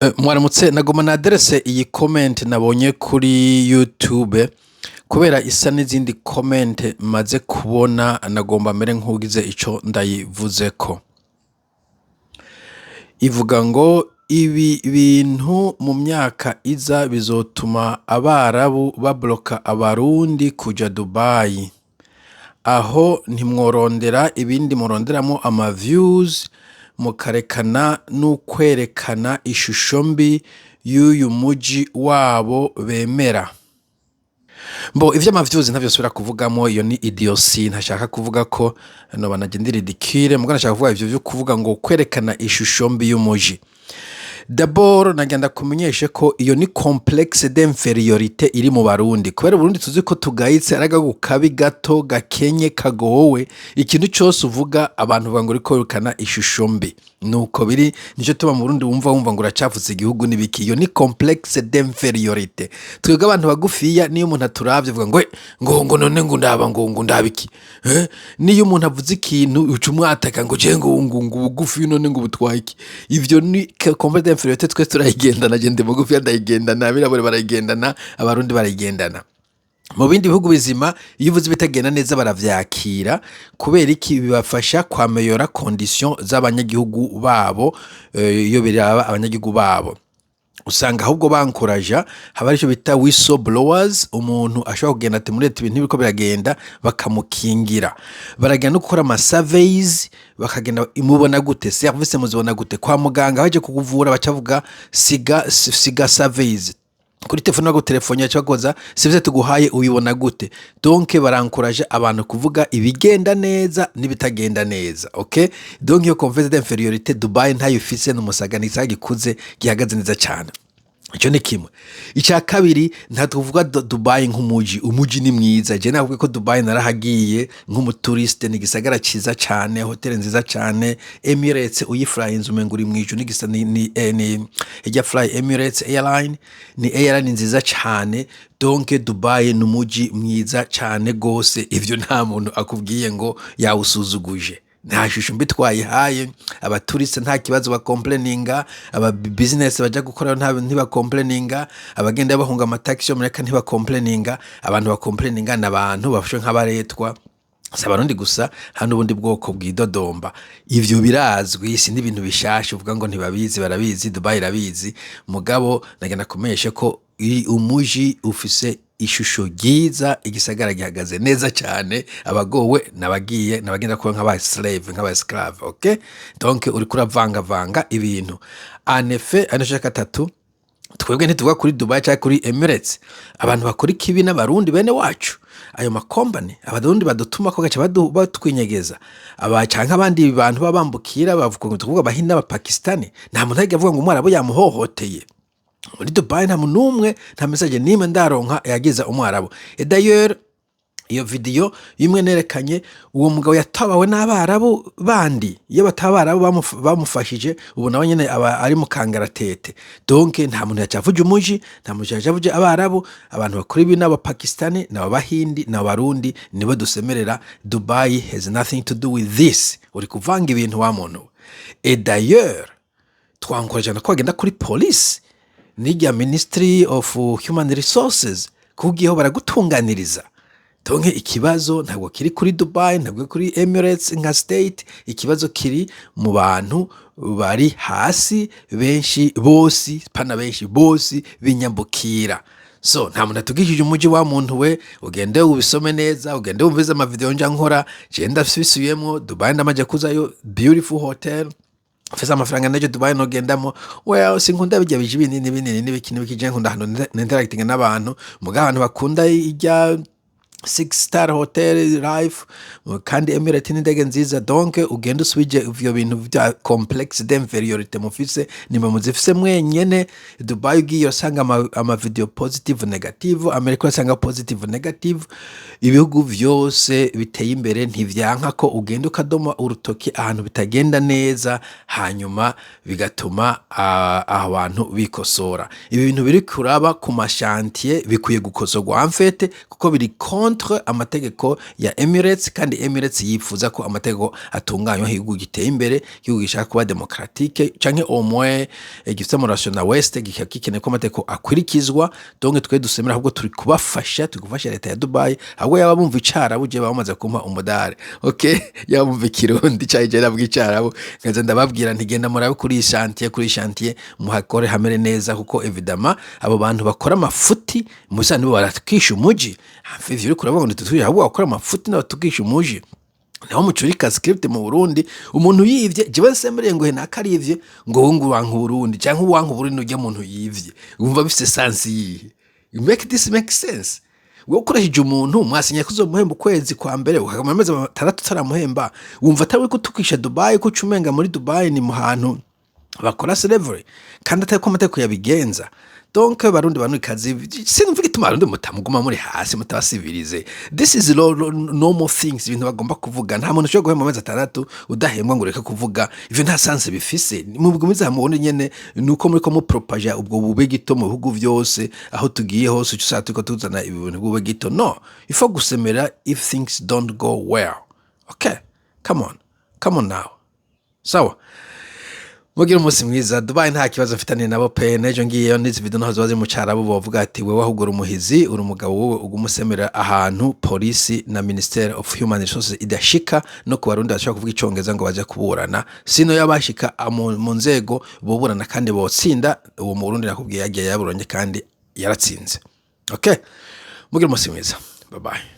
Mwaramutse, nagoma naderese iyi comment nabonye kuri YouTube kubera isa n'izindi comment maze kubona. Nagomba mere nk'ugize ico ndayivuzeko. Ivuga ngo ibi bintu mu myaka iza bizotuma Abarabu babloka Abarundi kuja Dubai. Aho ntimworondera ibindi muronderamwo ama views, mukarekana n'ukwerekana ishusho mbi y'uyu muji wabo bemera. Mbo ivy'ama views ntavyo nsubira kuvugamo, iyo ni idiotie. Ntashaka kuvuga ko noba naje ndi ridicule, muga nashaka kuvuga ivyo vyo kuvuga ngo kwerekana ishusho mbi y'umuji. D'abord nagira ndakumenyeshe ko iyo ni complexe d'infériorité iri mu Barundi, kubera Uburundi tuzi ko tugayitse, ari agahugu kabi, gato, gakenye, kagowe. Ikintu cose uvuga, abantu bavuga ngo uriko werekana ishusho mbi. Nuko biri, nico tuma mu Burundi wumva ngo uracafuza igihugu n'ibiki. Iyo ni complexe d'infériorité. Twebwe abantu bagufiya, niyo umuntu aturavye avuga ngo ngo none ngo ndaba ngo ndaba iki, eh? Niyo umuntu avuze ikintu, uca umwataka ngo je ngo ubugufi, none ngo ubutwaye iki? Ivyo ni complexe d'infériorité, twese turayigendana. Je ndi mugufiya, ndayigendana, abirabure barayigendana, Abarundi barayigendana. Mu bindi bihugu bizima, iyo uvuze ibitagenda neza baravyakira. Kubera iki? Bibafasha kwameyora condition z'abanyagihugu babo. Iyo biraba abanyagihugu babo, usanga ahubwo bankuraja. Haba arico bita whistleblowers, umuntu ashobora kugenda ati muri leta ibintu ntibiriko biragenda, bakamukingira. Baragenda no gukora ama surveys, bakagenda: mubona gute service, muzibona gute? Kwa muganga baje kukuvura, bacavuga siga surveys kuri telefone, bagutelefone, baca bakoza: service tuguhaye uyibona gute? Donc barankuraje abantu kuvuga ibigenda neza n'ibitagenda neza, okay? Donc iyo complexe d'infériorité Dubai ntayo ifise, n'umusaga ni gikuze, gihagaze neza cyane. Icyo ni kimwe. Icya kabiri, ntabwo tuvuga Dubai nk'umuji. Umuji ni mwiza. Je navuga ko Dubai narahagiye nk'umutouriste, ni igisagara cyiza cyane, hoteli nziza cyane. Emirates uyiflyinze umenga uri mu ijuru. N'igisa ni ijya fly Emirates Airline, ni airline nziza cyane. Donc Dubai ni umuji mwiza cyane gose. Ivyo nta muntu akubwiye ngo yawusuzuguje, nta shusho mbi twayihaye. Abatouriste nta kibazo bacomplaininga, aba business baja gukora ntibacomplaininga, abagenda bahunga amataxi yo muri Amerika ntibacomplaininga. Abantu bacomplaininga ni abantu bafashwe nk'abaretwa, si Abarundi gusa, hari n'ubundi bwoko bwidodomba. Ivyo birazwi, si n'ibintu bishasha uvuga ngo ntibabizi. Barabizi, Dubai irabizi. Mugabo nagenda kumenyesha ko umuji ufise ishusho ryiza, igisagara gihagaze neza cyane. Abagowe nabagiye nabagenda kuba nk'aba slave, nk'aba esclave, okay? Donc uriko uravangavanga ibintu. En effet, ano gatatu, twebwe ntituvuga kuri Dubai cyangwa kuri Emirates. Abantu bakora ikibi n'Abarundi bene wacu, ayo makombani Abarundi badutuma ko gaca batwinyegeza aba canke abandi bantu baba bambukira, bavuga ngo tuvuga Abahindi n'Abapakistani. Nta muntu ariko avuga ngo Umwarabu yamuhohoteye muri Dubai. Nta muntu n'umwe, nta message n'imwe ndaronka yagiza Umwarabu. Et d'ailleurs, iyo video imwe nerekanye, uwo mugabo yatabawe n'Abarabu bandi. Iyo bataba Abarabu bamufashije, ubu nawe nyene aba ari mu kangaratete. Donc nta muntu yacavuje umuji, nta muntu yacavuje Abarabu. Abantu bakora ibi n'Abapakistani, n'Abahindi, n'Abarundi, nibo dusemerera. Dubai has nothing to do with this. Uri kuvanga ibintu wa muntu we. Et d'ailleurs, twankoraje ko bagenda kuri polisi n'irya Ministry of Human Resources, kugiyeho baragutunganiriza. Donc ikibazo ntabwo kiri kuri Dubai, ntabwo kuri Emirates nka state. Ikibazo kiri mu bantu bari hasi, benshi bose, pana benshi bose binyambukira. So nta muntu atugishije umuji wa muntu we. Ugende ubisome neza, ugende wumvize amavideo nja nkora. Je ndabisubiyemwo, Dubai ndamaze kuzayo, beautiful hotel. Mfise amafaranga nejo Dubai nogendamo. Well, sinkunda bijya bije binini binini n'ibiki n'ibiki. Je nkunda ahantu ninteracting n'abantu. Mugabo abantu bakunda ijya six star hotel life, kandi Emirates n'indege nziza. Donc ugende usubije ivyo bintu vya complexe d'infériorité mufise, nimba muzifise mwenyene. Dubai ugiye usanga ama video positive, negative. Amerika urasanga positive, negative. Ibihugu vyose biteye imbere ntivyanka ko ugenda ukadoma urutoki ahantu bitagenda neza, hanyuma bigatuma abantu bikosora. Ibi bintu biri kuraba ku machantier bikwiye gukosorwa en fait, kuko biri contre contre amategeko ya Emirates, kandi Emirates yifuza ko amategeko atunganywa. Igihugu giteye imbere, igihugu gishaka kuba démocratique canke au moins gifite ama relation na West, gikaba gikeneye ko amategeko akurikizwa. Donc twe dusemera, ahubwo turi kubafasha, turi gufasha leta ya Dubai. Ahubwo yaba bumva Icarabu, je bamaze kumpa umudari, okay? Yaba bumva Ikirundi canke je nabwo Icarabu, nkaza ndababwira nti: "Genda murabe kuri iyi chantier, kuri iyi chantier muhakore hamere neza," kuko évidemment abo bantu bakora amafuti musa nibo barakisha umuji. Ivyo uriko uravuga ngo ntitutwije, ahubwo bakora amafuti nabo batukisha umuji. Naho mucurika script mu Burundi, umuntu yivye, jewe nsembereye ngo henaka arivye, ngo wowe ngo uwanka Uburundi, canke uwanka Uburundi urya muntu yivye, wumva bifise sens yihe? You make this make sense? Wowe ukoresheje umuntu, mwasinye ko uzomuhemba ukwezi kwa mbere, ukakamara amezi 6 utaramuhemba, wumva atari uriko utukisha Dubai? Ko uca umenga muri Dubai ni mu hantu bakora slavery, kandi atari ko amategeko yabigenza. Donc Barundi, Barundi kazi, sinumva igituma Abarundi mutamuguma muri hasi, mutabasivirize. This is normal things, ibintu bagomba kuvuga. Nta muntu ushobora guhemba amezi 6 udahembwa ngo ureke kuvuga. Ivyo nta sens bifise. Mugumize mubone nyene nuko muriko mupropaja ubwo bube gito mu bihugu vyose. Aho tugiye hose uca usanga turiko tuzana ibintu bube gito. No il faut gusemera if things don't go well. Okay, come on, come on now. Sawa, mugira umunsi mwiza. Dubai nta kibazo mfitaniye nabo pe. N'ejo ngiyeyo n'izi video naho ziba ziri mu Carabu, bovuga ati: "Wewe ahubwo uri umuhizi, uri umugabo, wowe uguma usemera ahantu polisi na Ministry of Human Resources idashika, no ku Barundi bashobora kuvuga Icongereza ngo baje kuburana." Sino yabashika mu nzego boburana kandi botsinda. Uwo mu Burundi nakubwiye yagiye yaburanye kandi yaratsinze. Okay, mugira umunsi mwiza, bye bye.